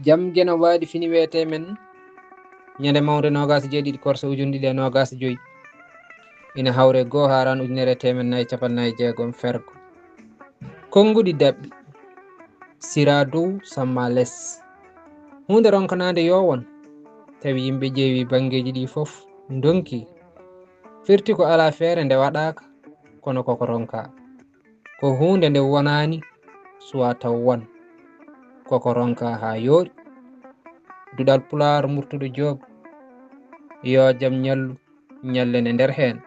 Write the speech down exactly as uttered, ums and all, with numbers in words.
Jam Geno Waadi fini wiyetee men ñande mawnde noogaas e jeeɗiɗi korse ujunɗe ɗiɗi e noogaas e joy, ina hawre goo haa ran ujunere e teemed nayi e capanɗe nayi e jeegom fergo. Konnguɗi daɓɓi, siraa dow sammaa les. Huunde ronkanaande yoo won, tawi yimɓe ƴeewi banngeeji ɗii fof ndonki. Firti ko alaa feere nde waɗaaka, kono koko ronkaa. Ko huunde nde wonaani suwaa taw won. Koko ronkaa haa yooɗi. Duɗal Pulaar Murtuɗo Joob, yoo jam ñallu, ñallen e nder heen.